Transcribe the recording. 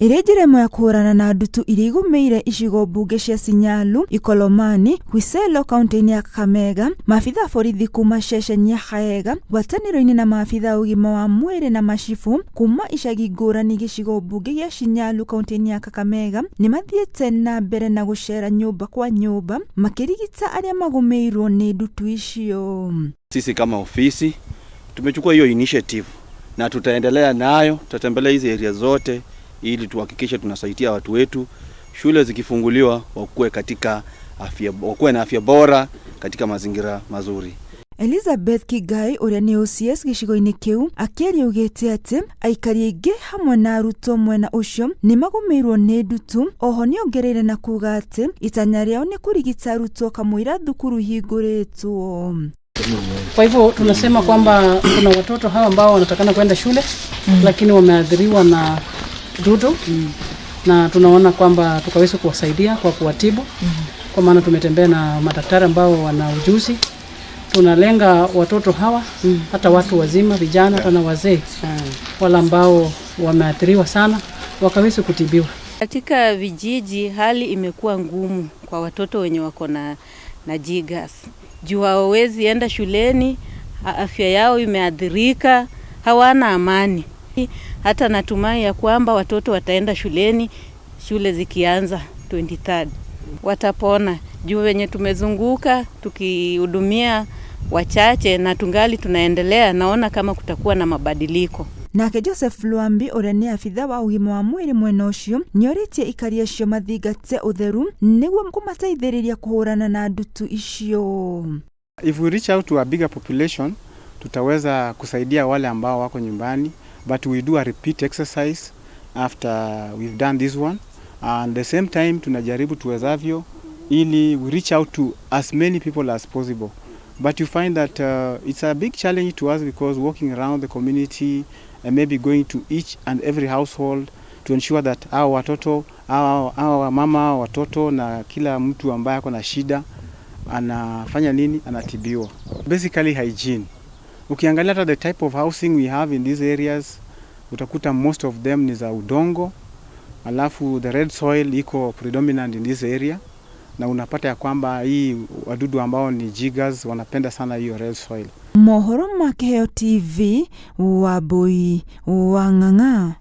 Ĩrĩ njĩra ĩmwe ya kũhũrana na ndutu iria igũmĩire icigo mbunge cia Sinyalu, Ikolomani, Khwisero kaunti-inĩ ya Kakamega, maabitha a borithi kuma ceceni ya Kaega ngwatanĩro-inĩ na maabitha a ũgima wa mwĩrĩ na macibũ kuma icagi ngũrani gĩcigo mbunge gĩa Shinyalu kaunti-inĩ ya Kakamega nĩ mathiĩte na mbere na gũcera nyũmba kwa nyũmba makĩrigita arĩa magũmĩirwo nĩ ndutu icio. Sisi kama ofisi tumechukua hiyo initiative na tutaendelea nayo, tutatembelea hizi area zote ili tuhakikishe tunasaidia watu wetu, shule zikifunguliwa wakuwe katika afya, wakuwe na afya bora katika mazingira mazuri. Elizabeth Kigai ũrĩa nĩ OCS gĩcigo-inĩ kĩu akĩaria augĩte atĩ aikari aingĩ hamwe na arutwo mwena ũcio nĩ magũmĩirwo nĩ ndutu. Oho nĩongereire na kuga atĩ itanya rĩao nĩ kũrigita arutwo kamũira thukuru ihingũrĩtwo. Kwa hivyo tunasema kwamba kuna watoto hawa ambao wanatakana kwenda shule lakini wameathiriwa na dudu na tunaona kwamba tukaweza kuwasaidia kwa kuwatibu kwa maana tumetembea na madaktari ambao wana ujuzi. Tunalenga watoto hawa hata watu wazima, vijana hata na wazee wale ambao wameathiriwa sana wakaweza kutibiwa. Katika vijiji hali imekuwa ngumu kwa watoto wenye wako na jiggers juu hawawezi enda shuleni, afya yao imeathirika, hawana amani. Hata natumai ya kwamba watoto wataenda shuleni, shule zikianza 23rd watapona juu wenye tumezunguka tukihudumia wachache na tungali tunaendelea, naona kama kutakuwa na mabadiliko. Nake Joseph Lwambi ũrĩa nĩ abitha wa ũgima wa mwĩrĩ mwena ũcio nĩorĩtie ikari acio mathingate ũtheru nĩguo kũmateithĩrĩria kũhũrana na ndutu icio. If we reach out to a bigger population, tutaweza kusaidia wale ambao wako nyumbani, but we do a repeat exercise after we've done this one, and the same time tunajaribu tuwezavyo ili we reach out to as many people as possible. But you find that it's a big challenge to us because walking around the community and maybe going to each and every household to ensure that hao watoto, hao mama watoto na kila mtu ambaye ako na shida anafanya nini, anatibiwa. Basically hygiene. Ukiangalia hata the type of housing we have in these areas, utakuta most of them ni za udongo, alafu the red soil iko predominant in this area, na unapata ya kwamba hii wadudu ambao ni jiggers wanapenda sana hiyo red soil. Mohoro ma Kĩheo TV, Wambui wa Ng'ang'a.